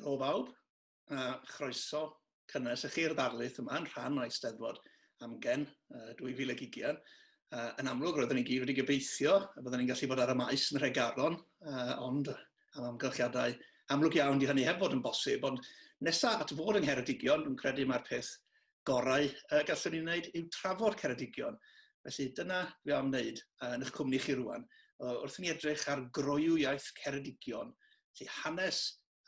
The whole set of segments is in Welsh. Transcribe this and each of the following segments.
Helo bawb, a chroeso cynnes i chi'r ddarlith yma yn rhan o Eisteddfod Amgen 2020. Yn amlwg, roeddwn ni gyd wedi gobeithio y byddwn ni'n gallu bod ar y maes yn Nhregaron, ond am amgylchiadau amlwg iawn di hynny heb fod yn bosib. Ond nesa at fod yng Ngheredigion, dwi'n credu mae'r peth gorau gallwn ni wneud yw trafod Ceredigion. Felly dyna dwi am wneud yn eich cwmni chi rwan. Wrth i ni edrych ar groyw iaith Ceredigion, felly hanes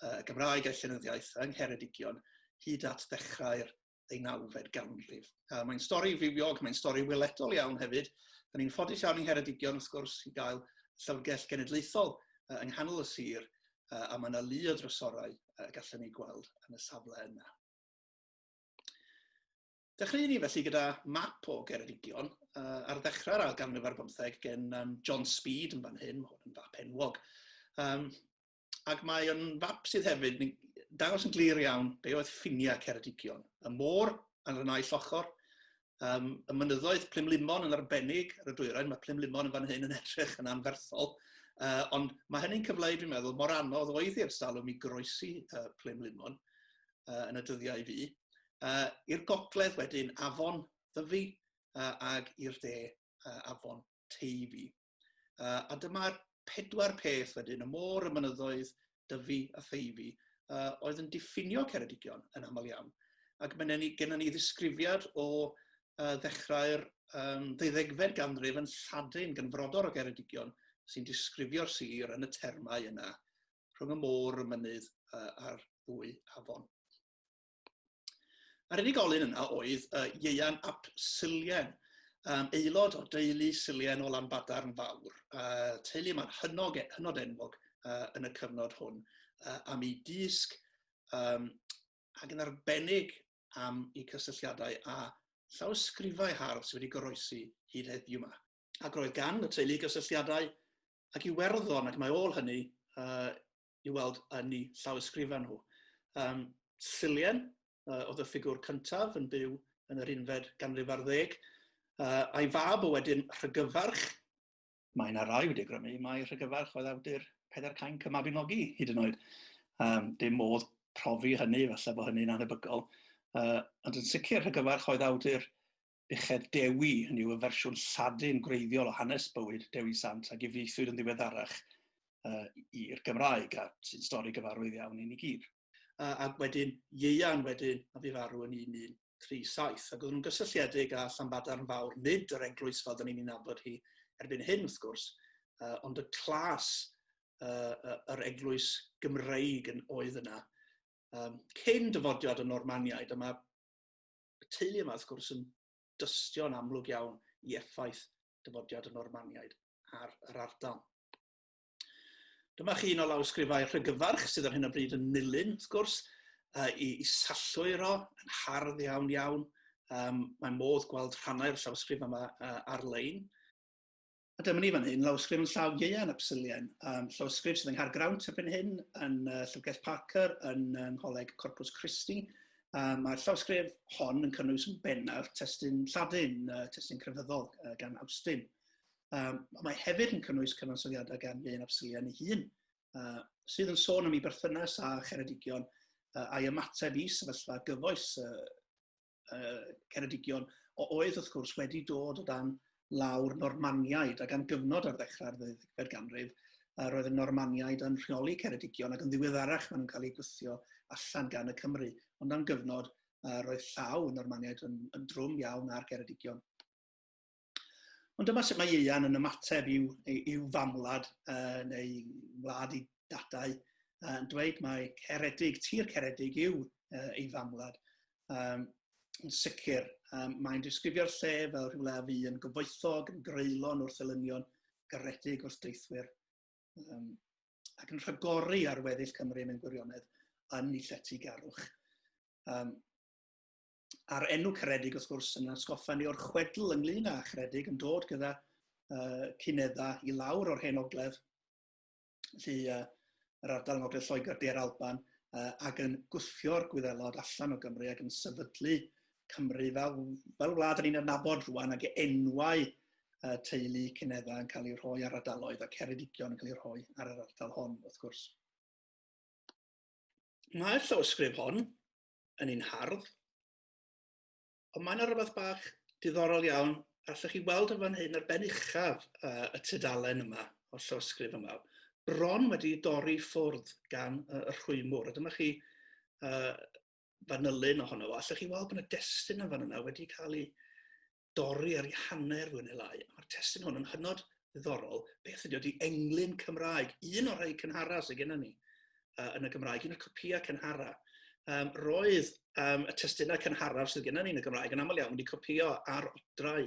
y Gymraeg a'i llenyddiaeth yng Ngheredigion hyd at ddechrau'r ddeunawfed ganrif. Mae'n stori fywiog, mae'n stori weledol iawn hefyd. Da ni'n ffodus iawn yng Ngheredigion, wrth gwrs, i gael llyfrgell genedlaethol yng nghanol y sir, a mae yna lu o drysorau gallwn ni gweld yn y safle yna. Dechreuwn ni felly gyda map o Geredigion ar ddechrau'r ail ganrif ar bymtheg gen John Speed yn fan hyn, mae hwn yn fap enwog. Ac mae yn fap sydd hefyd yn dangos yn glir iawn be oedd ffiniau Ceredigion. Y môr ar y naill ochr, y mynyddoedd Plymlimon yn arbennig ar y dwyrain, mae Plymlimon yn fan hyn yn edrych yn anferthol, ond mae hynny'n cyfleu, dwi'n meddwl, mor anodd oedd i'r stalwm i groesi Plymlimon yn y dyddiau fu. I'r gogledd wedyn afon Ddyfi ag i'r de afon Teifi. A dyma'r pedwar peth wedyn, y môr, y mynyddoedd, Dyfi a Theifi, oedd yn diffinio Ceredigion yn aml iawn. Ac mae ni, gennym ni ddisgrifiad o ddechrau'r ddeuddegfed ganrif yn Lladin gan frodor o Geredigion sy'n disgrifio'r sir yn y termau yna rhwng y môr, y mynydd a'r ddwy afon. A'r unigolyn yna oedd Ieuan ap Sulien, aelod o deulu Sulien o Lanbadarn Fawr. Teulu yma'n hynod, hynod enwog yn y cyfnod hwn am ei dysg ac yn arbennig am eu cysylltiadau â llawysgrifau hardd sydd wedi goroesi hyd heddiw yma. Ac roedd gan y teulu gysylltiadau ac Iwerddon, ac mae ôl hynny i'w weld yn eu llawysgrifau nhw. Sulien oedd y ffigwr cyntaf yn byw yn yr unfed ganrif ar ddeg, a'i fab o wedyn Rhygyfarch. Mae yna rai wedi awgrymu mai Rhygyfarch oedd awdur Pedair Cainc y Mabinogi, hyd yn oed. Dim modd profi hynny, falle bod hynny'n anhebygol. Ond yn sicr Rhygyfarch oedd awdur Buchedd Dewi, hynny yw y fersiwn Lladin gwreiddiol o hanes bywyd Dewi Sant a gyfieithwyd yn ddiweddarach i'r Gymraeg, a sy'n stori gyfarwydd iawn i ni gyd. Ac wedyn Ieuan wedyn, a fu farw yn 1137, ac oedden nhw'n gysylltiedig â Llanbadarn Fawr, nid yr eglwys fel dyn ni'n ei nabod hi erbyn hyn wrth gwrs, ond y clas yr eglwys Gymreig yn oedd yna. Cyn dyfodiad y Normaniaid, a mae y teulu yma, wrth gwrs, yn dystio'n amlwg iawn i effaith dyfodiad y Normaniaid ar yr ardal. Dyma chi un o lawysgrifau Rhygyfarch sydd ar hyn o bryd yn Nulyn, wrth gwrs, i, i sallwyr o, yn hardd iawn iawn. Mae modd gweld rhannau'r llawysgrif yma ar-lein. A dyma ni fan hyn, lawysgrif yn llaw Ieuan ap Sulien, llawysgrif sydd yng Nghaergrawnt erbyn hyn, yn Llyfrgell Parker, yn Ngholeg Corpus Christi. Mae'r llawysgrif hon yn cynnwys yn bennaf testun Lladin, testun crefyddol gan Awstin. Mae hefyd yn cynnwys cyfansoddiadau gan Ieuan ap Sulien ei hun, sydd yn sôn am ei berthynas â Cheredigion a'i ymateb i sefyllfa gyfoes Ceredigion, o oedd wrth gwrs wedi dod o dan lawr Normaniaid, ac am gyfnod ar ddechrau'r ddeuddegfed ganrif, roedd y Normaniaid yn rheoli Ceredigion, ac yn ddiweddarach maen nhw'n cael eu gwthio allan gan y Cymry, ond am gyfnod roedd llaw y Normaniaid yn, yn drwm iawn ar Geredigion. Ond dyma sut mae Ieuan yn ymateb i'w, i'w famwlad neu wlad i dadau, yn dweud mai Ceredig, tir Ceredig yw ei famwlad. Yn sicr, mae'n disgrifio'r lle fel rhywle a fu yn gyfoethog, yn greulon wrth elynion, garedig wrth deithwyr, ac yn rhagori ar weddill Cymru mewn gwirionedd yn ei lletygarwch. A'r enw Ceredig, wrth gwrs, yn atgoffa ni o'r chwedl ynglyn â Cheredig yn dod gyda Cunedda i lawr o'r Hen Ogledd, felly yr ardal yng Ngogledd Lloegr, De'r Alban, ac yn gwthio'r Gwyddelod allan o Gymru ac yn sefydlu Cymru fel, fel wlad yn ni'n adnabod rwan ac enwau teulu Cunedda yn cael eu rhoi ar ardaloedd a Ceredigion yn cael eu rhoi ar yr ardal hon, wrth gwrs. Mae'r llawysgrif hon yn un hardd, ond mae yna rhywbeth bach diddorol iawn allwch chi weld yn fan hyn ar ben uchaf y tudalen yma o'r llawysgrif yma. Bron wedi dorri ffwrdd gan y rhwymwr. A dyma chi fanylun ohono fo. Allwch chi weld bod yna destun yn fan yna wedi cael ei dorri ar ei hanner fwy neu lai. Mae'r testun hwn yn hynod ddiddorol. Beth ydy o? Ydy englyn Cymraeg, un o'r rhai cynhara sydd gennym ni yn y Gymraeg, un o'r copïau cynhara. Roedd y testunau cynharaf sydd gennym ni yn y Gymraeg yn aml iawn wedi copïo ar odrau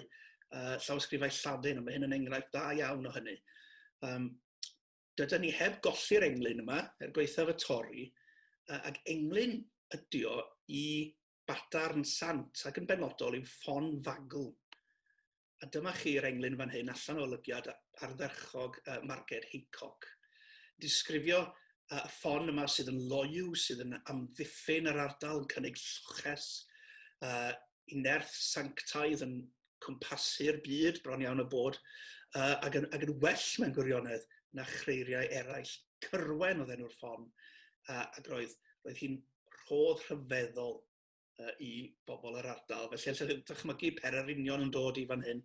llawysgrifau Lladin, a mae hyn yn enghraifft dda iawn o hynny. Dydyn ni heb golli'r englyn yma, er gwaethaf y torri, ac englyn ydy o i badarn sant ac yn benodol i'w ffon fagl. A dyma chi'r englyn fan hyn allan o olygiad ardderchog Marged Haycock. Disgrifio y ffon yma sydd yn loyw, sydd yn amddiffyn yr ardal, yn cynnig lloches, i nerth sanctaidd yn cwmpasu'r byd bron iawn o bod, ac, yn, ac yn well mewn gwirionedd na chreiriau eraill. Cyrwen oedd enw'r ffon, ac roedd, roedd hi'n rhodd rhyfeddol i bobl yr ardal. Felly allwch chi ddychmygu pererinion yn dod i fan hyn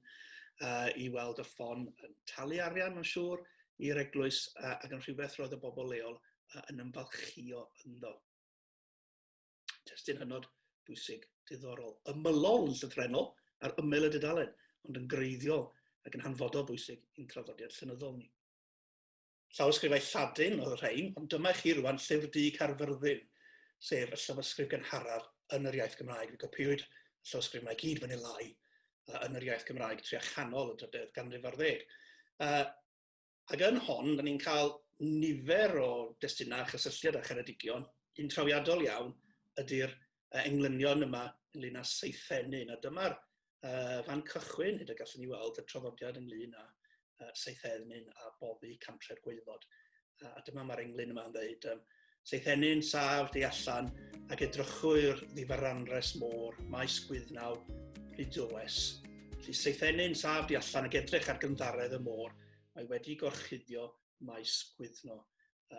i weld y ffon yn talu arian, mae'n siŵr, i'r eglwys ac yn rhywbeth roedd y bobl leol yn ymfalchïo ynddo. Testun hynod bwysig, diddorol, ymylol yn llythrennol ar ymyl y dudalen, ond yn greiddiol ac yn hanfodol bwysig i'n traddodiad llenyddol ni. Llawysgrifau Lladin oedd y rhain, ond dyma i chi rwan Llyfr Du Caerfyrddin, sef y llawysgrif gynharaf yn yr iaith Gymraeg. Fe gopiwyd y llawysgrif yma i gyd fy neu lai yn yr iaith Gymraeg tua chanol y drydedd ganrif ar ddeg. Ac yn hon, da ni'n cael nifer o destunau a chysylltiad â Cheredigion. Un trawiadol iawn ydy'r englynion yma ynglyn â Seithenyn, a dyma'r fan cychwyn hyd y gallwn ni weld y traddodiad ynglyn â Seithenyn a boddi Cantre'r Gwaelod. A dyma mae'r englyn yma'n dweud, Seithenyn saf di allan ac edrychwyr ddifaranres môr, maes Gwyddnaw, Rhydoes. Felly Seithenyn saf di allan ac edrych ar gynddaredd y môr, mae wedi gorchuddio maes Gwyddno.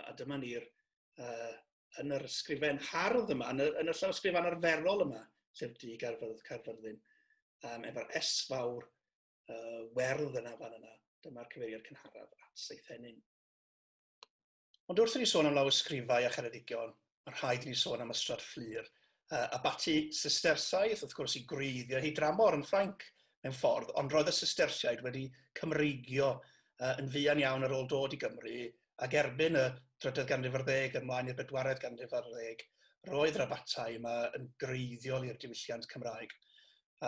A dyma ni'r yn yr ysgrifen hardd yma, yn y, yn y llawysgrifen arferol yma, sef du Gaerfyrdd, Caerfyrddin, efo'r S fawr werdd yna fan yna, dyma'r cyfeiriad cynharaf at Seithenyn. Ond wrth i ni sôn am lawysgrifau a Cheredigion, mae rhaid i ni sôn am Ystrad Fflur. Abaty Sistersaidd, wrth gwrs, i gwreiddio hi dramor yn Ffrainc mewn ffordd, ond roedd y Sistersiaid wedi Cymreigio yn fuan iawn ar ôl dod i Gymru, ac erbyn y drydedd ganrif ar ddeg ymlaen i'r bedwaredd ganrif ar ddeg, roedd yr abatai yma yn greiddiol i'r diwylliant Cymraeg.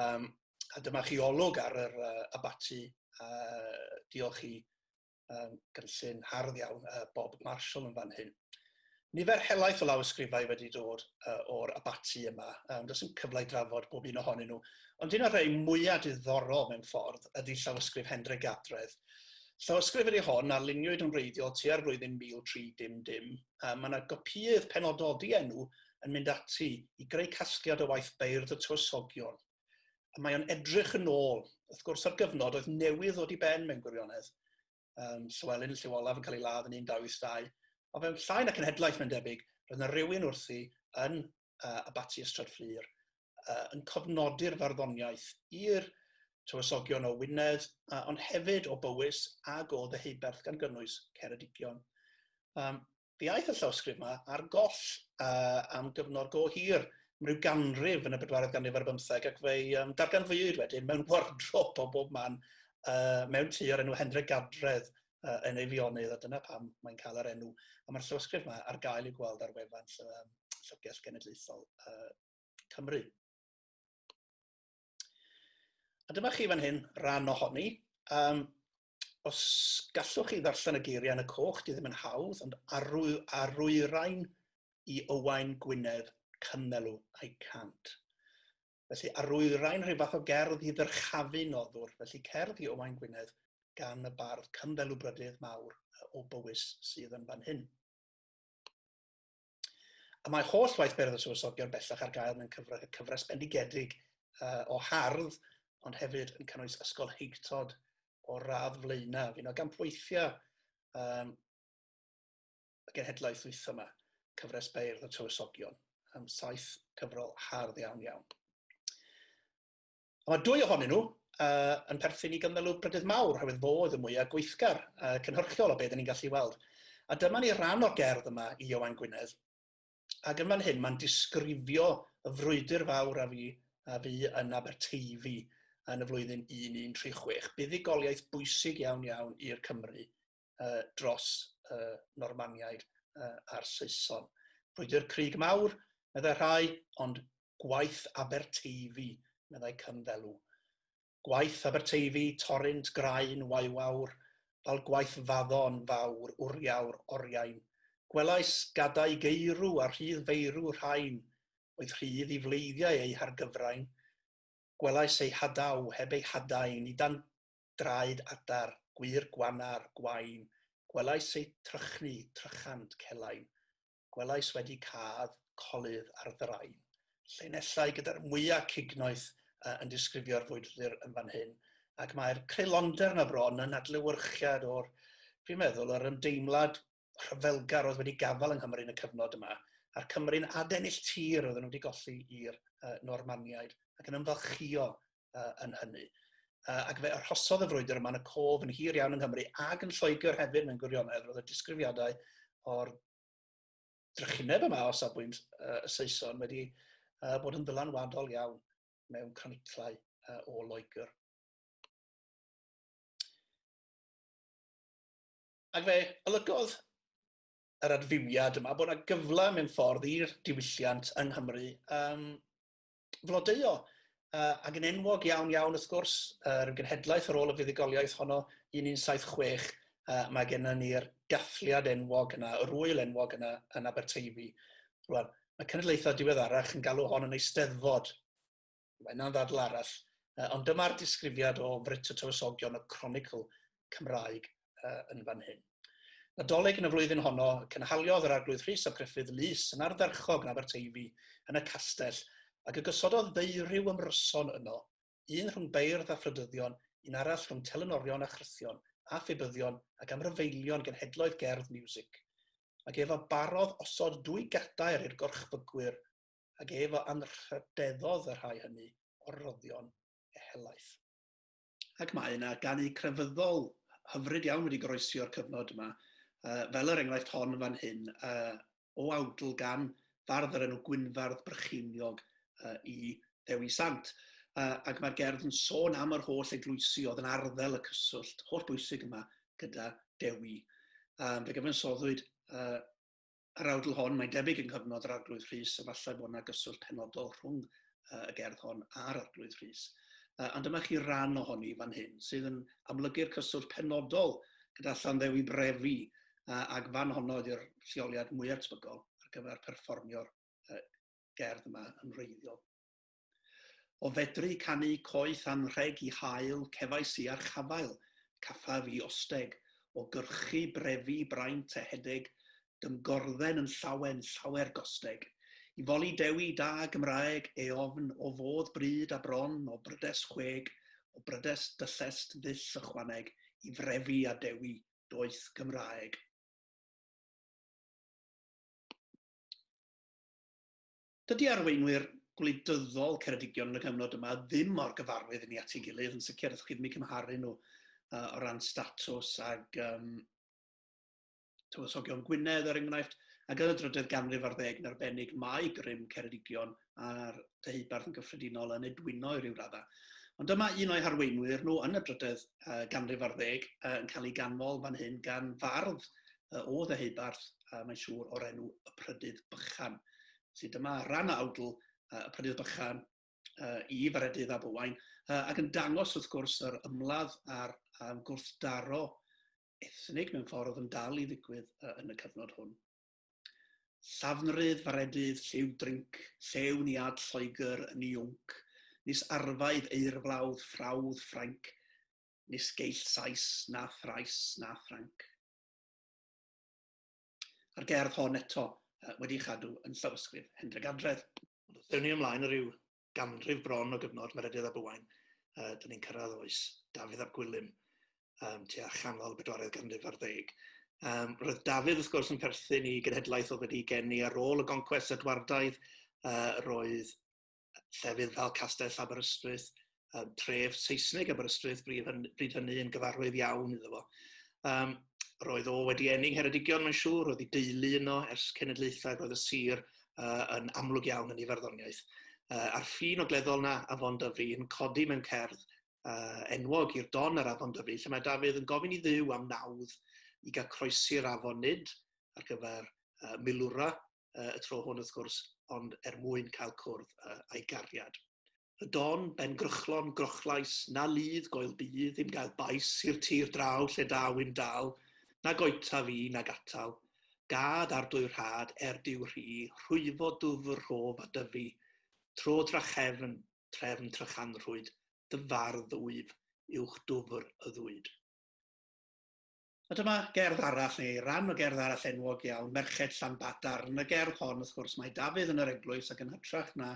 A dyma chi olwg ar yr abaty, diolch i gynllun hardd iawn Bob Marshall yn fan hyn. Nifer helaeth o lawysgrifau wedi dod o'r abaty yma. Does dim cyfle i drafod bob un ohonyn nhw. Ond un o'r rhai mwyaf diddorol mewn ffordd ydy llawysgrif Hendre Gadredd. Llawysgrif ydy hon a luniwyd yn wreiddiol tua'r flwyddyn 1300. Mae yna gopïydd penodol dienw yn mynd ati i greu casgliad o waith beirdd y tywysogion. A mae o'n edrych yn ôl, wrth gwrs, ar gyfnod oedd newydd ddod i ben mewn gwirionedd. Llywelyn y Llyw Olaf yn cael ei ladd yn 1282. Ond fewn llai na cenhedlaeth, mae'n debyg, roedd yna rywun wrthi yn Abaty Ystrad Fflur yn cofnodi'r farddoniaeth i'r tywysogion o Wynedd, ond hefyd o Bowys ac o Ddeheubarth gan gynnwys Ceredigion. Fe aeth y llawysgrif yma ar goll am gyfnod go hir, am ryw ganrif yn y bedwaredd ganrif ar bymtheg, ac fe'i darganfuwyd wedyn mewn wardrob o bob man mewn tŷ o'r enw Hendre Gadredd yn Eifionydd, a dyna pam mae'n cael yr enw. A mae'r llawysgrif yma ar gael i'w gweld ar wefan Llyfrgell Genedlaethol Cymru. A dyma chi fan hyn ran ohoni. Os gallwch chi ddarllen y geiriau yn y coch, di ddim yn hawdd, ond arwyrain i Owain Gwynedd Cynnelw, I can't. Felly arwyrain rhyw fath o gerdd i ddyrchafu noddwr, felly cerdd i Owain Gwynedd gan y bardd Cynddelw Brydydd Mawr o Bowys sydd yn fan hyn. A mae holl waith Beirdd y Tywysogion bellach ar gael mewn cyfres, cyfres bendigedig o hardd, ond hefyd yn cynnwys ysgolheictod o'r radd flaenaf, un o gampweithiau y genhedlaeth ddwytha yma. cyfres Beirdd y Tywysogion. 7 cyfrol hardd iawn iawn. A mae 2 ohonyn nhw yn perthyn i Gynddelw Brydydd Mawr, oherwydd fo oedd y mwyaf gweithgar cynhyrchiol o beth ni'n gallu weld. A dyma ni ran o'r gerdd yma i Ioan Gwynedd. Ac yn fan hyn mae'n disgrifio y frwydr fawr a fu, a fu yn Aberteifi yn y flwyddyn 1136. Buddugoliaeth bwysig iawn iawn i'r Cymry dros y Normaniaid a'r Saeson. Brwydr Crug Mawr, meddai rhai, ond gwaith Aberteifi, meddai Cynddelw. Gwaith Aberteifi, torrent, graen, waywawr, fel gwaith faddon fawr, wriawr, oriain. Gwelais gadau geirw a rhydd feirw rhain, oedd rhydd i fleiddiau eu hargyfrain. Gwelais eu hadaw heb eu hadain i dan draed adar, gwŷr gwanar, gwain. Gwelais eu trychni, trychant celain. Gwelais wedi cadd, coludd ar ddrain. Llinellau gyda'r mwya cignoeth yn disgrifio'r fwydwyr yn fan hyn, ac mae'r creulonder 'na bron yn adlewyrchiad o'r, dwi'n meddwl, yr ymdeimlad rhyfelgar oedd wedi gafael yng Nghymru yn y cyfnod yma, a'r Cymry'n adennill tir oedden nhw wedi golli i'r Normaniaid, ac yn ymfalchïo yn hynny. Ac fe arhosodd y frwydr yma yn y cof yn hir iawn yng Nghymru ac yn Lloegr hefyd mewn gwirionedd. Roedd y disgrifiadau o'r drychineb yma o safbwynt y Saeson wedi bod yn ddylanwadol iawn mewn croniclau o Loegr. Ac fe olygodd yr adfywiad yma bod yna gyfle mewn ffordd i'r diwylliant yng Nghymru flodeuo, ac yn enwog iawn iawn wrth gwrs, rhyw genhedlaeth ar ôl y fuddugoliaeth honno, 1176, mae gennym ni'r dathliad enwog yna, yr ŵyl enwog yna yn Aberteifi. Rwan, mae cenedlaethau diweddarach yn galw hon yn eisteddfod. Mae yna'n ddadl arall. Ond dyma'r disgrifiad o Frut y Tywysogion, y Cronicl Cymraeg yn fan hyn. Nadolig yn y flwyddyn honno, cynhaliodd yr Arglwydd Rhys ap Gruffydd lys yn ardderchog yn Aberteifi, yn y castell, ac y gosododd ddeuryw ymryson yno, un rhwng beirdd a phrydyddion, un arall rhwng telynorion a chrythion, a phibyddion, ac amryfeilion genhedloedd gerdd miwsig. Ac ef a barodd osod dwy gadair i'r gorchfygwyr, ac ef a anrhydeddodd y rhai hynny o roddion ehelaeth. Ac mae yna ganu crefyddol hyfryd iawn wedi goroesi o'r cyfnod yma, fel yr enghraifft hon fan hyn, o awdl gan fardd o'r enw Gwynfardd Brycheiniog i Ddewi Sant. Ac mae'r gerdd yn sôn am yr holl eglwysi oedd yn arddel y cyswllt holl bwysig yma gyda Dewi. Fe gyfansoddwyd Yr awdl hon, mae'n debyg yng nghyfnod yr Arglwydd Rhys, efallai bod yna gyswllt penodol rhwng y gerdd hon a'r Arglwydd Rhys. Ond dyma chi ran ohoni fan hyn, sydd yn amlygu'r cyswllt penodol gyda Llanddewi Brefi, ac fan honno ydy'r lleoliad mwyaf tebygol ar gyfer perfformio'r gerdd yma yn wreiddiol. O fedru canu coeth anrheg i haul, cefais i archafael, caffaf i osteg, o gyrchu brefi braint ehedeg, dymgordden yn llawen llawer gosteg. I foli Dewi da Gymraeg eofn, o fodd bryd a bron, o brydes chweg, o brydes dyllest ddull ychwaneg, i frefi a Dewi doeth Gymraeg. Dydy arweinwyr gwleidyddol Ceredigion yn y cyfnod yma ddim mor gyfarwydd i ni at ei gilydd, yn sicr allwch chi ddim eu cymharu nhw o ran statws ag tywysogion Gwynedd, er enghraifft, ac yn y drydedd ganrif ar ddeg yn arbennig mae grym Ceredigion a'r Deheubarth yn gyffredinol yn edwino i ryw raddau. Ond dyma un o'i harweinwyr nhw yn y drydedd ganrif ar ddeg yn cael ei ganmol fan hyn gan fardd o Ddeheubarth, mae'n siŵr, o'r enw y Prydydd Bychan. Felly dyma ran o awdl y Prydydd Bychan i Faredydd ab Owain, ac yn dangos wrth gwrs yr ymladd a'r gwrthdaro ethnig mewn ffordd oedd yn dal i ddigwydd yn y cyfnod hwn. Llafnrydd, Faredydd, lliw drinc, llew niad Lloegr yn iwnc, nis arfaidd eirflawdd, ffrawdd Ffrainc, nis geill Sais na thrais na Ffranc. A'r gerdd hon eto wedi'i chadw yn llawysgrif Hendra Gadredd. Ond os ewn ni ymlaen ryw ganrif bron o gyfnod Meredydd ab Owain, dyn ni'n cyrraedd oes Dafydd ap Gwilym, tua chanol y bedwaredd ganrif ar ddeg. Roedd Dafydd, wrth gwrs, yn perthyn i genhedlaeth oedd wedi geni ar ôl y goncwest Edwardaidd. Roedd llefydd fel Castell Aberystwyth, tref Saesneg Aberystwyth bryd hynny yn gyfarwydd iawn iddo fo. Roedd o wedi eni yng Ngheredigion, mae'n siŵr, roedd ei deulu yno ers cenedlaethau, roedd y sir yn amlwg iawn yn ei farddoniaeth. A'r ffin ogleddol na, Afon Dyfi, yn codi mewn cerdd enwog i'r don ar Afon Dyfi, lle mae Dafydd yn gofyn i Dduw am nawdd i gael croesi'r afon nid ar gyfer milwra y tro hwn wrth gwrs, ond er mwyn cael cwrdd â'i gariad. Y don, ben grychlon, grochlais, na ludd goel bydd, im gael bais i'r tir draw lle daw i'm dal, na goeta fi, nag atal. Gad ar dwy rhad, er dyw rhi, rhwyfo dwfr rhof a dyfu. Tro drachefn, trefn trychanrhwyd, dy fardd wyf, uwch dwfr y ddwyd. A dyma gerdd arall, neu ran o gerdd arall enwog iawn, Merched Llanbadarn. Yn y gerdd hon, wrth gwrs, mae Dafydd yn yr eglwys ac yn hytrach na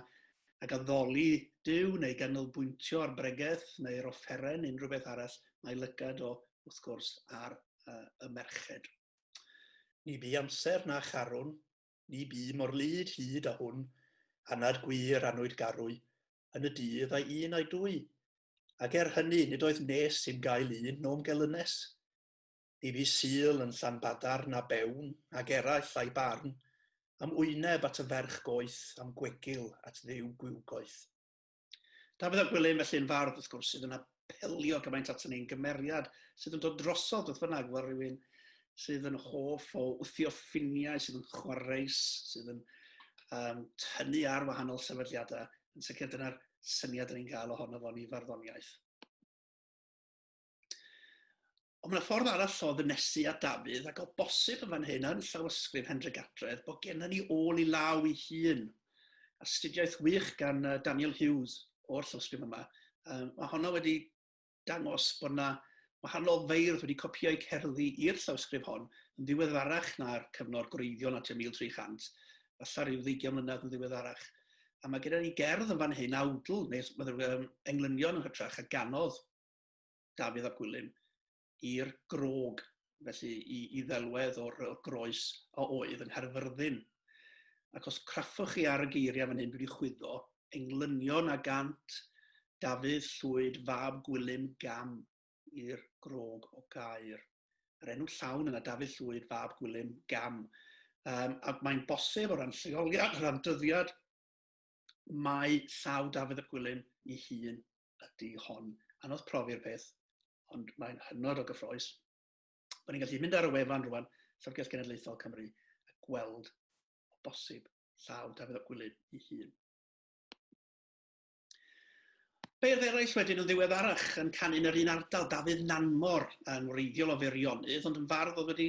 ag addoli Duw neu ganolbwyntio ar bregeth neu'r offeren, unrhyw beth arall, mae lygad o, wrth gwrs, ar y merched. Ni bu amser na charwn, ni bu mor lyd hyd a hwn, anad gwir annwyd garwy, yn y dydd a'i un a'i dwy. Ac er hynny, nid oedd nes i'm gael un o'm gelynes. Ni fu Sul yn Llanbadarn a Bewn, ag eraill a'i barn, am wyneb at y ferch goeth, am gwegil at Dduw gwiwgoeth. Dafydd ap Gwilym felly yn fardd, wrth gwrs, sydd yn apelio gymaint aton ni'n gymeriad sydd yn dod drosodd wrth bynnag fel rhywun sydd yn hoff o wthio ffiniau, sydd yn chwareus, sydd yn tynnu ar wahanol sefydliadau. Yn sicr dyna'r syniad ni'n gael ohono fo'n ei farddoniaeth. Ond mae yna ffordd arall o ddynesu at Dafydd, ac o bosib yn fan hyn yn llawysgrif Hendre Gadredd, bod gennym ni ôl i law ei hun. Astudiaeth wych gan Daniel Hughes o'r llawysgrif yma. Mae honno wedi dangos bod yna wahanol feirdd wedi copïo'u cerddi i'r llawysgrif hon yn ddiweddarach na'r cyfnod gwreiddiol na tua 1300, falle rhyw ddeugain mlynedd yn ddiweddarach. A mae gyda ni gerdd yn fan hyn, awdl, neu englynion yn hytrach, a ganodd Dafydd ap Gwilym i'r grog, felly i, i ddelwedd o'r, or groes a oedd yng Nghaerfyrddin. Ac os craffwch chi ar y geiriau fan hyn, dwi wedi chwyddo, englynion a gant Dafydd Llwyd fab Gwilym Gam i'r grog o Gaer. Yr enw llawn yna, Dafydd Llwyd fab Gwilym Gam. Ac mae'n bosib o ran lleoliad, o ran dyddiad, mai llaw Dafydd ap Gwilym ei hun ydy hon. Anodd profi'r peth, ond mae'n hynod o gyffroes. Bod ni'n gallu mynd ar y wefan rwan, Llyfrgell Genedlaethol Cymru, a gweld o bosib llaw Dafydd ap Gwilym ei hun. Beirdd eraill wedyn yn ddiweddarach yn canu yn yr un ardal, Dafydd Nanmor, yn wreiddiol o Feirionnydd, ond yn fardd oedd wedi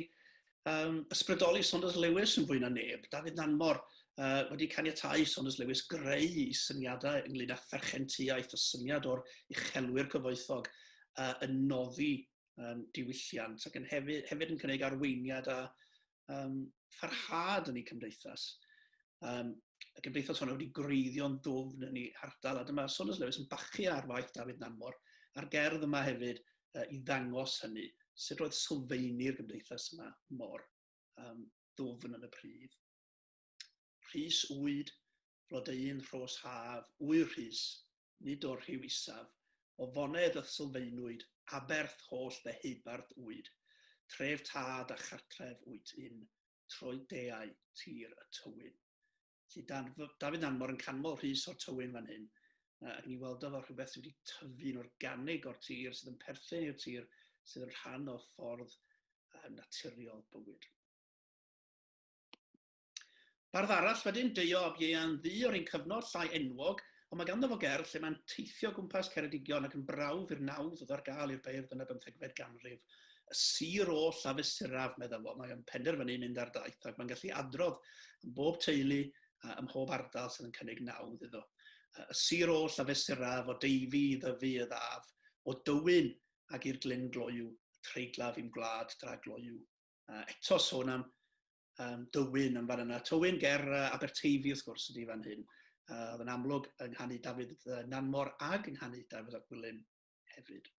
ysbrydoli Saunders Lewis yn fwy na neb. Dafydd Nanmor wedi caniatáu Saunders Lewis greu i syniadau ynglyn â pherchentyaeth, y syniad o'r uchelwyr cyfoethog yn noddi diwylliant ac yn hefyd, hefyd yn cynnig arweiniad a pharhad yn ei cymdeithas. Y gymdeithas honno wedi gwreiddio'n ddwfn yn ei hardal, a dyma Saunders Lewis yn bachu ar waith Dafydd Nanmor, a'r gerdd yma hefyd i ddangos hynny, sut roedd sylfeini'r gymdeithas yma mor ddwfn yn y pridd. Rhys wyd, flodeuyn rhos haf, ŵyr Rhys, nid o'r rhyw isaf, o fonedd y'th sylfaenwyd, aberth holl ddeheubarth wyd, tref tad a chartref wyt un, troi deau tir y tywyn. Felly Dafydd Nanmor yn canmol Rhys o'r Tywyn fan hyn, ac ni weld o fel rhywbeth sydd wedi tyfu'n organig o'r tir, sydd yn perthyn i'r tir, sydd yn rhan o ffordd naturiol bywyd. Bardd arall wedyn, Deio ab Ieuan Ddu o'r un cyfnod, llai enwog, ond mae ganddo fo gerdd lle mae'n teithio gwmpas Ceredigion ac yn brawf i'r nawdd oedd ar gael i'r beirdd yn y bymthegfed ganrif. Y sir oll a fesuraf, medda fo, mae o'n penderfynu mynd ar daith ac mae'n gallu adrodd am bob teulu a ym mhob ardal sydd yn cynnig nawdd iddo. Y sir oll a fesuraf, o Deifi i Ddyfi y ddaf, o Dywyn ag i'r Glyn Gloyw, y treiglaf i'm gwlad dra gloyw. Eto sôn am Dywyn yn fan yna. Tywyn ger Aberteifi wrth gwrs ydy fan hyn. Oedd yn amlwg yng nghanu Dafydd Nanmor ag yng nghanu Dafydd ap Gwilym hefyd.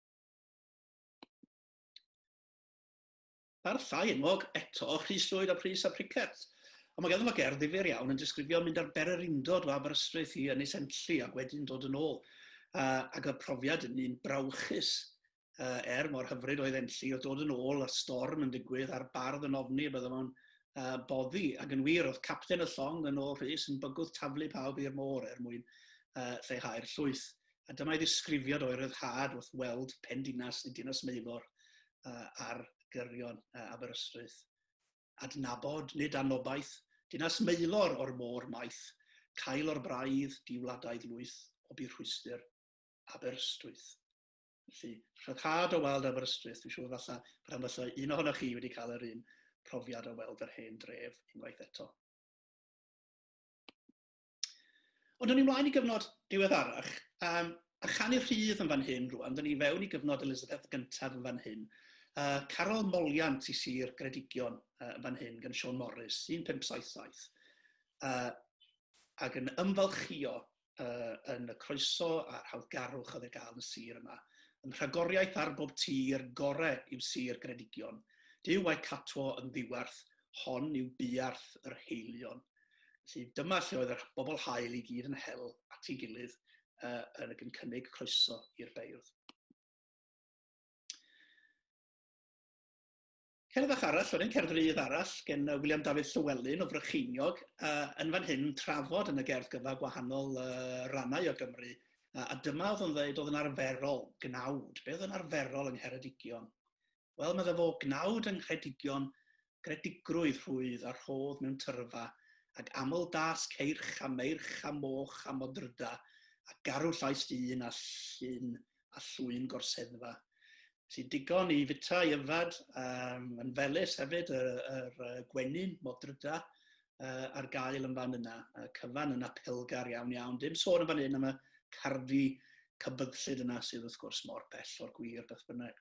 Bardd llai enwog eto, Rhys Llwyd ap Rhys ap Rhicert. Ond mae ganddo fo gerdd ddifyr iawn yn disgrifio mynd ar bererindod o Aberystwyth i Ynys Enlli ac wedyn dod yn ôl. Ac y profiad yn un brawychus, er mor hyfryd oedd Enlli, oedd dod yn ôl a'r storm yn digwydd a'r bardd yn ofni y bydde fo'n boddi. Ac yn wir, oedd capten y llong yn ôl Rhys yn bygwth taflu pawb i'r môr er mwyn lleihau'r llwyth. A dyma'i ddisgrifiad o'i ryddhad wrth weld pen dinas neu dinas Maelor ar gyrion Aberystwyth. Adnabod, nid anobaith, dinas Maelor o'r môr maith, cael o'r braidd di-wladaidd lwyth o bu rhwystr Aberystwyth. Felly, rhyddhad o weld Aberystwyth, dwi'n siŵr falle bod ambell un ohonoch chi wedi cael yr un profiad o weld yr hen dref unwaith eto. Ond o'n i mlaen i gyfnod diweddarach, a chanu rhydd yn fan hyn rwan, dyn ni fewn i gyfnod Elizabeth gyntaf yn fan hyn. Carol Moliant i Sir Gredigion yn fan hyn gan Siôn Morris, 1577, ac yn ymfalchio yn y croeso a'r hawddgarwch oedd ei gael yn y sir yma. Yn rhagoriaeth ar bob tir, gore yw Sir Gredigion. Duw a'i catwo yn ddiwarth, hon yw buarth yr heilion. Felly dyma lle oedd yr bobl hael i gyd yn hel at ei gilydd yn yn cynnig croeso i'r beirdd. Cerdd fach arall, wedyn cerdd rydd arall gen William Dafydd Llywelyn o Frycheiniog, yn fan hyn trafod yn y gerdd gyfa gwahanol rannau o Gymru, a dyma oedd yn dweud oedd yn arferol, gnawd, be oedd yn arferol yng Ngheredigion? Wel, medda fo, gnawd yng Nghredigion, gredigrwydd rhwydd a rhodd mewn tyrfa, ag aml das ceirch a meirch a moch a modryda, a garw llais dyn a llun a llwyn gorseddfa. Felly digon i fita, i yfad, yn felys hefyd, yr, yr, yr gwenyn, modryda, ar gael yn fan yna. Cyfan yn apelgar iawn iawn. Dim sôn yn fan hyn am y cardi cybyddllyd yna sydd wrth gwrs mor bell o'r gwir beth bynnag.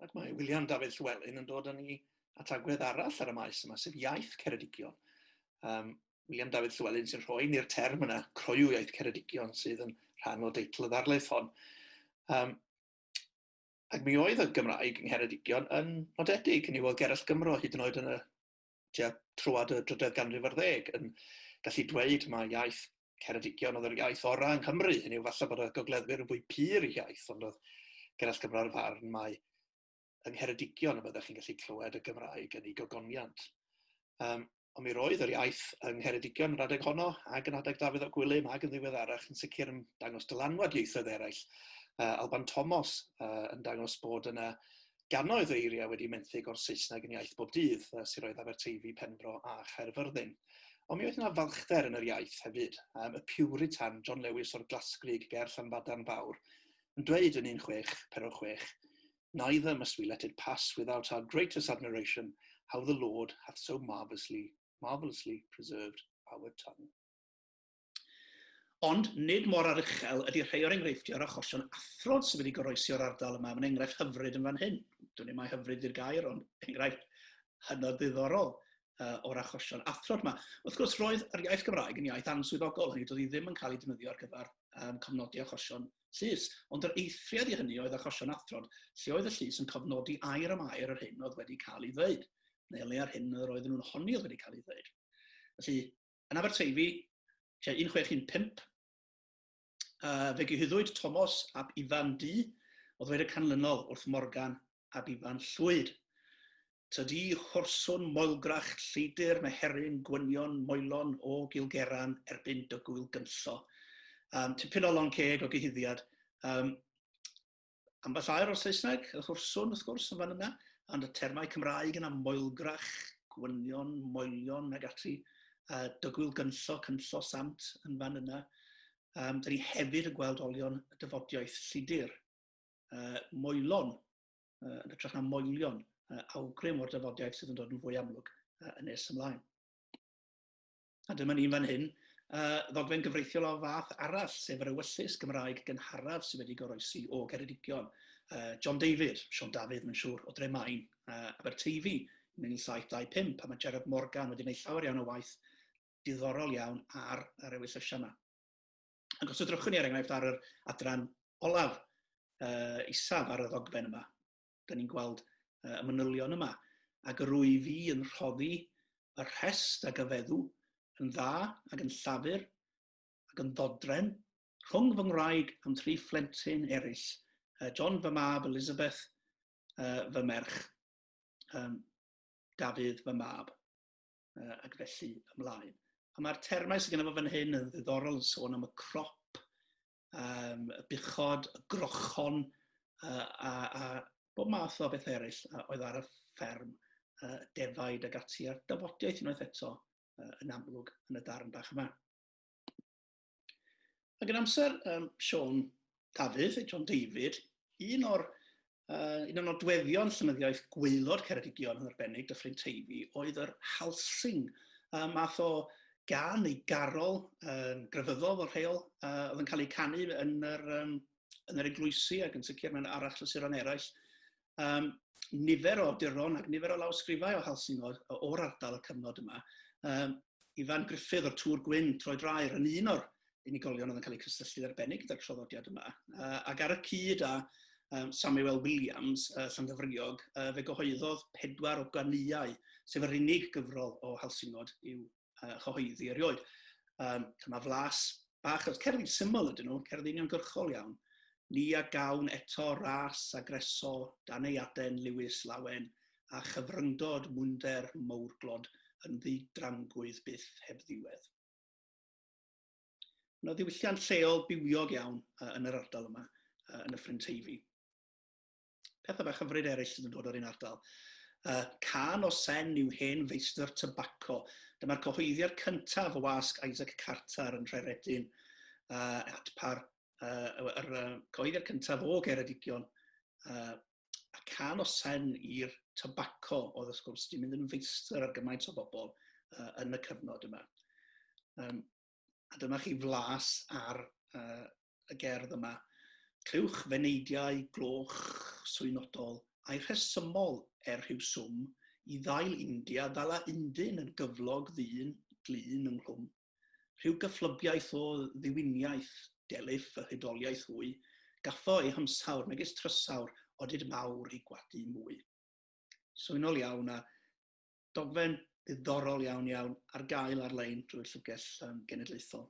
Ac mae William Dafydd Llywelyn yn dod â ni at agwedd arall ar y maes yma, sef iaith Ceredigion. William Dafydd Llywelyn sy'n rhoi ni'r term yna, croyw iaith Ceredigion, sydd yn rhan o deitl y ddarlith hon. Ac mi oedd y Gymraeg yng Ngheredigion yn nodedig, yn i'w Gerallt Gymro hyd yn oed yn y tua troad y drydedd ganrif ar ddeg yn gallu dweud mae iaith Ceredigion oedd yr iaith orau yng Nghymru. Hynny yw, falle bod y gogleddwyr yn fwy pur i iaith, ond oedd Gerallt Gymro ar farn mai yng Ngheredigion y byddech chi'n gallu clywed y Gymraeg yn ei gogoniant. Ond mi roedd yr iaith yng Ngheredigion yn adeg honno, ac yn adeg Dafydd ap Gwilym, ac yn ddiweddarach yn sicr yn dangos dylanwad ieithoedd eraill. Alban Thomas yn dangos bod yna gannoedd o eiriau wedi menthyg o'r Saesneg yn iaith bob dydd, siroedd Aberteifi, Penfro a Chaerfyrddin. Ond mi oedd yna falchder yn yr iaith hefyd. Y Puritan John Lewis o'r Glasgrug ger Llanbadarn Fawr yn dweud yn 1646, Neither must we let it pass without our greatest admiration how the Lord hath so marvellously, marvellously preserved our tongue. Ond nid mor aruchel ydy rhai o'r enghreifftiau o'r achosion athrod sydd wedi goroesi o'r ardal yma. Mae'n enghraifft hyfryd yn fan hyn. Dwi'n ei mai hyfryd i'r gair, ond enghraifft hynod ddiddorol o'r achosion athrod yma. Wrth gwrs, roedd yr iaith Gymraeg yn iaith answyddogol, hynny doedd hi ddim yn cael ei defnyddio ar gyfer cofnodi achosion llys. Ond yr eithriad i hynny oedd achosion athrod, lle oedd y llys yn cofnodi air am air yr hyn oedd wedi cael ei ddweud, neu le ar hyn yr oedden nhw'n honni oedd wedi cael ei ddweud. Felly, yn Aberteifi, tua 1615, fe gyhuddwyd Tomos ap Ifan Du o ddweud y canlynol wrth Morgan ab Ifan Llwyd. Tydi horswn moelgrach lleidr meheryn gwynion moelon o Gilgeran erbyn dygwyl gynllo. Tipyn o lon ceg o gyhuddiad. Ambell air o'r Saesneg, y hwrswn wrth gwrs yn fan yna, ond y termau Cymraeg yna, moelgrach, gwynion, moelion ag ati, dygwyl gynllo, cynllo sant yn fan yna. Dyn ni hefyd yn gweld olion y dyfodiaeth llidur, moelon, yn hytrach na moelion, awgrym o'r dyfodiaeth sydd yn dod yn fwy amlwg yn nes ymlaen. A dyma ni'n fan hyn, ddogfen gyfreithiol o fath arall, sef yr ewyllys Gymraeg gynharaf sydd wedi goroesi o Geredigion. John David, Siôn Dafydd, mae'n siŵr, o Dremain, Aberteifi, 1725, a mae Gerard Morgan wedi gwneud llawer iawn o waith diddorol iawn ar yr ewyllysiau yma. Ac os edrychwn ni er enghraifft ar yr adran olaf isaf ar y ddogfen yma, da ni'n gweld y manylion yma. Ac yr wyf fi yn rhoddi y rhest ag a feddw yn dda ac yn llafur ac yn ddodrefn rhwng fy ngwraig a'm thri phlentyn eraill, John fy mab, Elizabeth fy merch, Dafydd fy mab, ac felly ymlaen. A mae'r termau sydd gennym fo fan hyn yn ddiddorol yn sôn am y crop, y buchod, y grochon, a bob math o beth eraill oedd ar y fferm, defaid ac ati, a'r dafodiaeth unwaith eto yn amlwg yn y darn bach yma. Ac yn amser Siôn Dafydd, John David, un o'r un o nodweddion llenyddiaeth gwaelod Ceredigion yn arbennig, Dyffryn Teifi, oedd yr halsing, math o gân neu garol grefyddol fel rheol, oedd yn cael ei canu yn yr, yn yr eglwysi ac yn sicr mewn arachlysuron eraill. Nifer o awduron ac nifer o lawysgrifau o halsingod o'r ardal y cyfnod yma. Ifan Gruffydd o'r Tŵr Gwyn, Troed-rair, yn un o'r unigolion oedd yn cael eu cysylltu'n arbennig gyda'r traddodiad yma. Ac ar y cyd â Samuel Williams, Llandyfriog, fe gyhoeddodd 4 o ganeuau, sef yr unig gyfrol o halsingod i'w chyhoeddi erioed. Dyma flas bach, cerddi syml ydyn nhw, cerddi uniongyrchol iawn. Ni a gawn eto ras a greso dan ei aden Lewis lawen, a chyfryngdod mwynder mawrglod yn ddi-dramgwydd byth heb ddiwedd. Yna ddiwylliant lleol bywiog iawn yn yr ardal yma, yn y Ffryn Teifi. Pethau bach hyfryd eraill sydd yn dod o'r un ardal. Cân o sen yw hen feistr tybaco. Dyma'r cyhoeddiad cyntaf o wasg Isaac Carter yn Nhreredin, adpar yr cyhoeddiad cyntaf o Geredigion, a cân o sen i'r tybaco oedd wrth gwrs wedi mynd yn feistr ar gymaint o bobl yn y cyfnod yma. A dyma chi flas ar y gerdd yma. Clywch feneidiau gloch swynodol, a'i rhesymol er rhyw swm, i ddail India ddala undyn yn gyflog ddyn glun ynghlwm. Rhyw gyfflybiaeth o ddiwiniaeth, delyth y hudoliaeth hwy, gaffo ei hymsawr megis trysawr odid mawr i gwadu mwy. Swynol iawn a dogfen ddiddorol iawn iawn ar gael ar-lein drwy'r Llyfrgell Genedlaethol.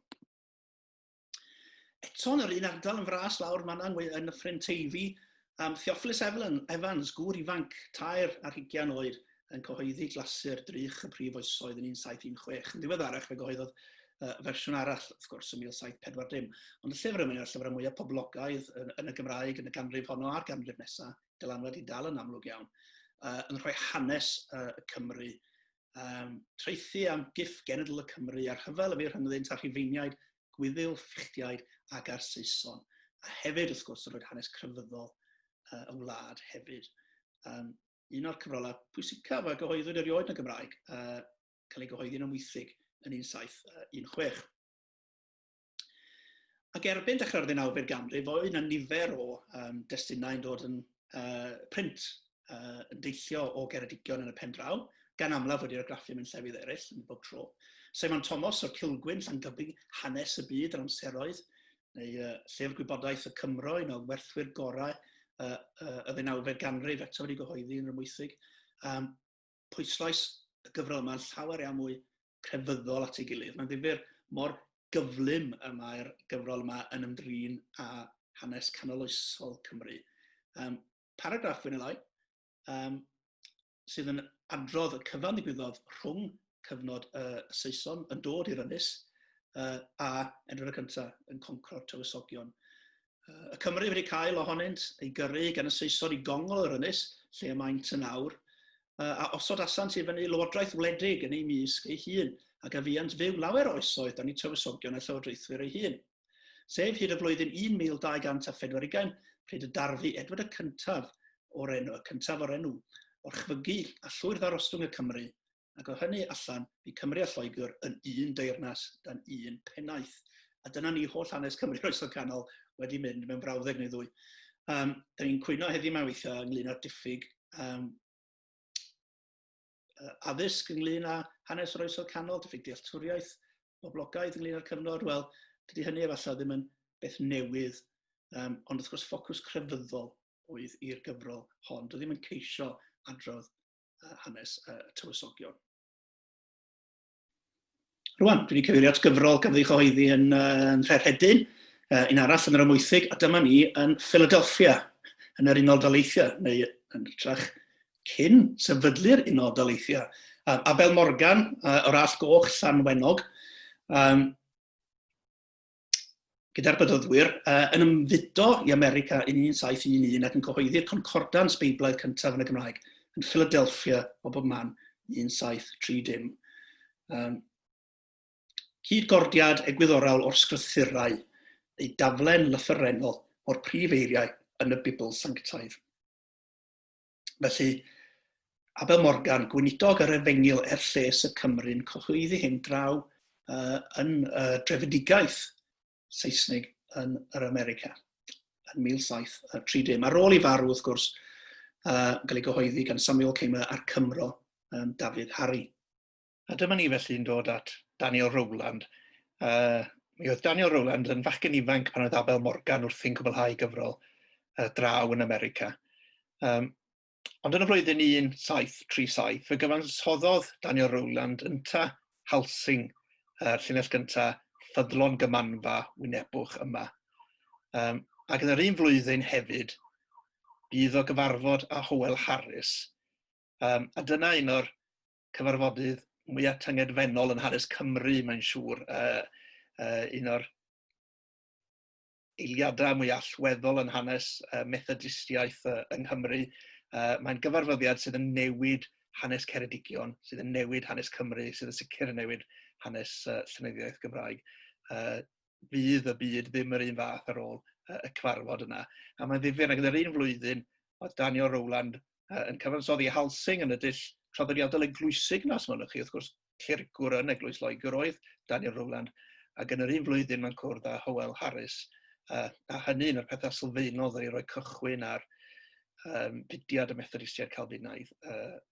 Eto yn yr un ardal yn fras lawr manna yn Nyffryn Teifi, Theophilus Evans, gŵr ifanc, 23 oed, yn cyhoeddi glasur drych y prif oesoedd yn 1716. Yn ddiweddarach fe gyhoeddodd fersiwn arall, wrth gwrs, yn 1740. Ond y llyfr yma yw'r llyfrau mwyaf poblogaidd yn, yn y Gymraeg yn y ganrif honno a'r ganrif nesaf, dylanwad i dal yn amlwg iawn, yn rhoi hanes y Cymru, traethu am gyff genedl y Cymru a'r rhyfel y fu rhyngddynt a'r Rhufeiniaid, Gwyddyl, Ffichtiaid ac a'r Saeson. A hefyd, wrth gwrs, yn rhoi hanes crefyddol y wlad hefyd. Un o'r cyfrolau pwysicaf a gyhoeddwyd erioed yn y Gymraeg, cael ei gyhoeddi yn Amwythig yn 1716. Ac erbyn dechrau'r ddeunawfed ganrif, oedd yna nifer o destunau yn dod yn print, yn deillio o Geredigion yn y pen draw, gan amlaf wedi argraffu mewn llefydd eraill yn bob tro. Simon Thomas o'r Cilgwyn, Llangybi, Hanes y Byd yr Amseroedd, neu Llyfr Gwybodaeth y Cymro, un o werthwyr gorau y ddeunawfed ganrif, eto wedi gyhoeddi yn yr Amwythig. Pwyslais y gyfrol yma yn llawer iawn mwy crefyddol at ei gilydd. Mae'n ddifyr mor gyflym y mae'r gyfrol yma yn ymdrin â hanes canoloesol Cymru. Paragraff fwy neu lai, sydd yn adrodd y cyfan ddigwyddodd rhwng cyfnod y Saeson yn dod i'r ynys a Edward y Cyntaf yn concro'r tywysogion. Y Cymry wedi cael ohonynt eu gyrru gan y Saeson i gongol yr ynys, lle y maent yn awr, a osodasant i fyny lywodraeth wledig yn ei mysg ei hun, ac a fuant fyw lawer oesoedd dan eu tywysogion a llywodraethwyr ei hun. Sef hyd y flwyddyn 1240, pryd y darfu Edward y Cyntaf o'r enw, y cyntaf o'r enw, orchfygu a llwyr ddarostwng y Cymry, ac o hynny allan bu Cymru a Lloegr yn un deyrnas dan un pennaeth. A dyna ni holl hanes Cymru Oesol Canol wedi mynd mewn brawddeg neu ddwy. Da ni'n cwyno heddiw yma weithiau ynglyn â'r diffyg addysg ynglyn â hanes yr Oesol Canol, diffyg dealltwriaeth boblogaidd ynglyn â'r cyfnod. Wel, dydy hynny efallai ddim yn beth newydd, ond wrth gwrs ffocws crefyddol oedd i'r gyfrol hon. Doedd ddim yn ceisio adrodd hanes y tywysogion. Rwan, dwi wedi cyfeirio at gyfrol gafodd ei chyhoeddi yn, yn Nhre'r-Rhedyn, un arall yn yr Amwythig, a dyma ni yn Philadelphia, yn yr Unol Daleithiau, neu yn hytrach cyn sefydlu'r Unol Daleithiau. Abel Morgan o'r Allt Goch, Llanwenog, gyda'r Bedyddwyr, yn ymfudo i America yn 1711 ac yn cyhoeddi'r Concordans Beiblaidd cyntaf yn y Gymraeg yn Philadelphia o bob man 1730. Cyd-gordiad egwyddorol o'r sgrythurau, neu daflen lythyrenol o'r prif eiriau yn y Bibl Sanctaidd. Felly, Abel Morgan, gweinidog yr Efengyl er lles y Cymru'n cyhoeddi hyn draw yn drefedigaeth Saesnig yn yr America yn 1730. Ar ôl i farw, wrth gwrs, gael ei gyhoeddi gan Samuel Kaymer a'r Cymro Dafydd Harry. A dyma ni felly'n dod at Daniel Rowland. Mi oedd Daniel Rowland yn fachgen ifanc pan oedd Abel Morgan wrthi'n cwblhau gyfrol draw yn America. Ond yn y flwyddyn 1737, fe gyfansoddodd Daniel Rowland ynta Halsing, yr llinell gynta, ffyddlon gymanfa wynebwch yma. Ac yn yr un flwyddyn hefyd, bu iddo gyfarfod â Howell Harris. A dyna un o'r cyfarfodydd mwyaf tyngedfennol yn hanes Cymru, mae'n siŵr. Un o'r eiliadau mwy allweddol yn hanes Methodistiaeth yng Nghymru. Mae'n gyfarfyddiad sydd yn newid hanes Ceredigion, sydd yn newid hanes Cymru, sydd yn sicr yn newid hanes llenyddiaeth Gymraeg. Fydd y byd ddim yr un fath ar ôl y cyfarfod yna. A mae'n ddifyr, ac yn yr un flwyddyn, oedd Daniel Rowland yn cyfansoddi Halsing yn y dull traddodiadol eglwysig na, os mynnwch chi, wrth gwrs, clerigwr yn Eglwys Loegr oedd Daniel Rowland, ac yn yr un flwyddyn mae'n cwrdd â Howell Harris, a hynny un o'r pethau sylfaenol ddari roi cychwyn ar fudiad y Methodistiaid Calfinaidd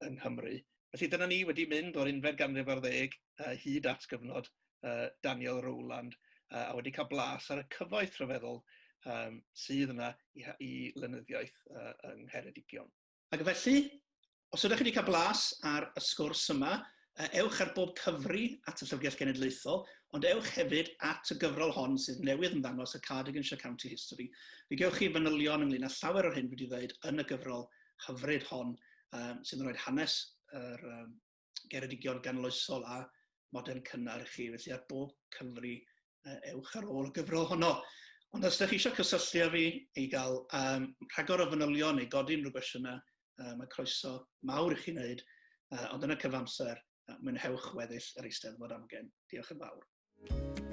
yng Nghymru. Felly dyna ni wedi mynd o'r unfed ganrif ar ddeg hyd at gyfnod Daniel Rowland, a wedi cael blas ar y cyfoeth rhyfeddol sydd yna i, i lenyddiaeth yng Ngheredigion. Ac felly, os ydych chi wedi cael blas ar y sgwrs yma, ewch ar bob cyfri at y Llyfrgell Genedlaethol, ond ewch hefyd at y gyfrol hon sydd newydd ymddangos, y Cardiganshire County History. Fe gewch chi fanylion ynglyn â llawer o'r hyn wedi dweud yn y gyfrol hyfryd hon, sydd yn rhoi hanes yr Geredigion ganoloesol a modern cynnar i chi, felly ar bob cyfri ewch ar ôl y gyfrol honno. Ond os ydych chi eisiau cysylltu â fi i gael rhagor o fanylion neu godi unrhyw gwestiynau, mae croeso mawr i chi wneud, ond yn y cyfamser, mwynhewch weddill yr Eisteddfod Amgen. Diolch yn fawr.